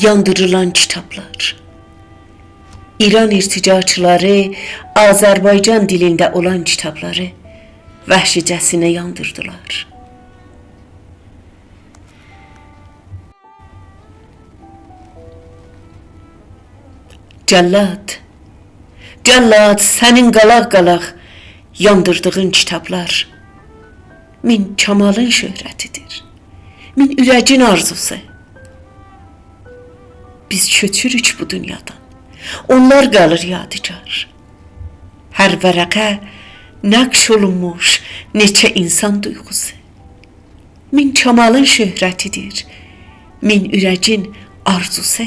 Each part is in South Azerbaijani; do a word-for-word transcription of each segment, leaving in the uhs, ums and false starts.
یاندیریلان کیتابلار. ایران ارتجاعچیلاری آذربایجان دیلینده اولان کیتابلاری وحشیجه‌سینه یاندیردیلار. جلاد، جلاد، سنین قالاق-قالاق یاندیردیغین کیتابلار مین کامالین شهرتیدیر، مین اوره‌گین آرزوسو. بیز کؤچوروک بو دونیادان، اونلار قالیر یادگار. هر ورقه نقش اولونموش نئچه اینسان دویغوسو. مین کامالین شهرتیدیر، مین اوره‌گین آرزوسو.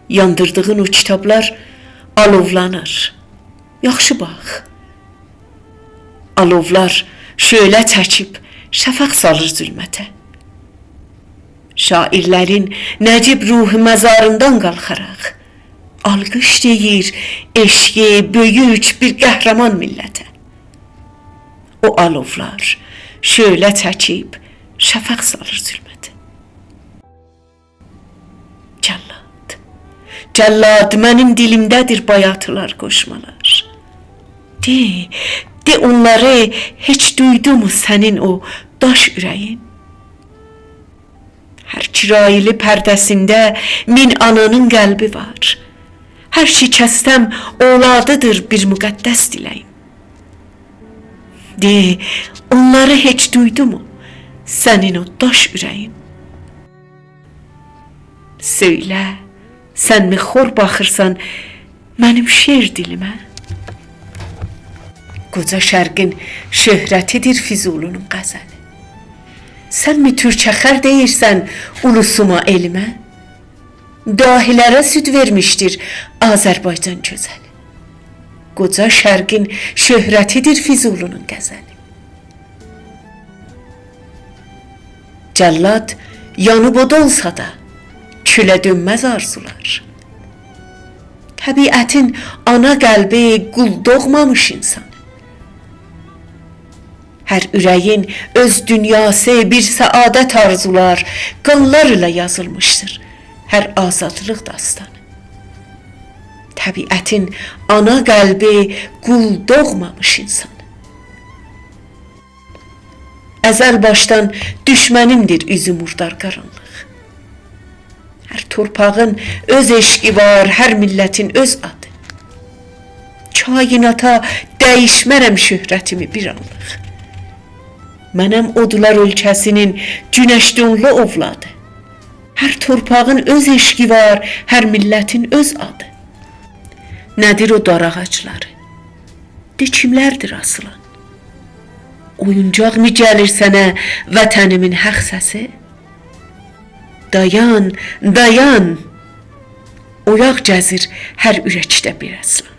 یاندیردیغین او کیتابلار آلوولانیر. یاخشی باخ. آلوولار شعله چکیب شفق سالیر ظلمته. شاعرلرین نجیب روحو مزاریندان قالخاراق آلقیش دئییر عشقی بؤیوک بیر قهرمان میللته. او آلوولار شعله چکیب شفق سالیر ظلمته. جلاد، جلاد، منیم دیلیمده‌دیر بایاتیلار، قوشمالار. دئ، دئ، اونلاری هئچ دویدومو سنین او داش اوره‌یین؟ هر کراییلی پرده‌سینده مین آنانین قلبی وار. هر شکسته‌م اولادیدیر بیر مقدس دیله‌ییم. دئ، اونلاری هئچ دویدومو سنین او داش اوره‌یین؟ سؤیله، سن‌می خور باخیرسان منیم شعر دیلیمه؟ قوجا شرقین شهرتیدیر فضولی‌نین غزلی. سن‌می تورکه خر دئییرسن اولوسوما، ائلیمه؟ داهی‌لره سود وئرمیشدیر آذربایجان گؤزلی. قوجا شرقین شهرتیدیر فضولی‌نین غزلی. جلاد، یانیب اود اولسا دا، کوله دؤنمز آرزولار. طبیعتین آنا قلبی قول دوغمامیش اینسان. هر اوره‌یین اؤز دونیاسی، بیر سعادت آرزولار، قانلار ایله یازیلمیشدیر هر آزادلیق داستانی. طبیعتین آنا قلبی قول دوغمامیش اینسان. ازل باشدان دوشمنیمدیر اوزو موردار قارانلیق. هر تورپاغین اؤز عشقی وار، هر میللتین اؤز آدی. کایناتا دییشمه‌رم شهرتیمی بیر آنلیق. منم اودلار اؤلکه‌سی‌نین گونش دونلو اولادی. هر تورپاغین اؤز عشقی وار، هر میللتین اؤز آدی. نه‌دیر او دار آغاجلاری؟ دئ، کیملردیر آسیلان؟ اویونجاق‌می گلیر سنه وطنیمین حق سسی؟ دایان، دایان! اویاق گزیر هر اورکده بیر آسلان.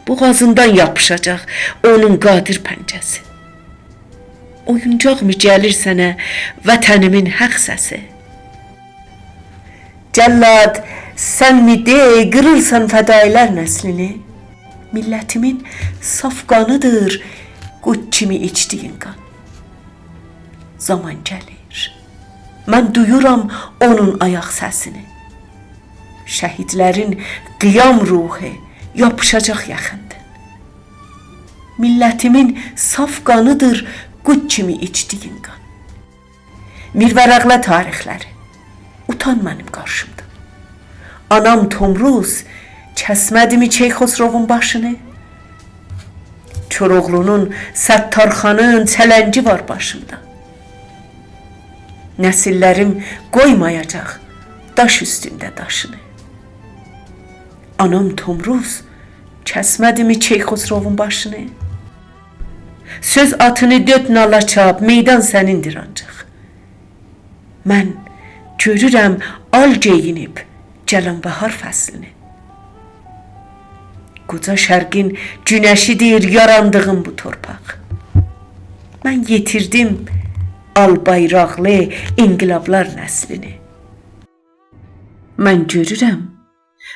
بوغازیندان یاپیشاجاق اونون قادر پنجه‌سی. اویونجاق‌می گلیر سنه وطنیمین حق سسی؟ جلاد، سن‌می دئ، قیریرسان فدایی‌لر نسلینی؟ میللتیمین صاف قانیدیر قورد کیمی ایچدیگین قان. زامان گلیر، من دویورام اونون آیاق سسینی. شهیدلرین قیام روحو یاپیشاجاق یاخیندان. میللتیمین صاف قانیدیر قورد کیمی ایچدیگین قان. میرورقله تاریخلری، اوتان منیم قارشیمدا. آنام تومروز کسمه‌دیمی کیخسروون باشینی؟ کوراوغلونون، ستارخانین چلنگی وار باشیمدا. نسیللریم قویمایاجاق داش اوستونده داشینی. آنام تومروز کسمه‌دیمی کیخسروون باشینی؟ سؤز آتینی دؤرد نالا چاپ، میدان سنیندیر آنجاق. من گؤرورم آل گئیینیب گلن باهار فصلینی. قوجا شرقین گونشیدیر یاراندیغیم بو تورپاق. من یئتیردیم آل بایراقلی انقلابلار نسلینی. من گؤرورم،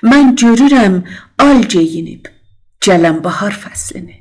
من گؤرورم آل گئیینیب گلن باهار فصلینی.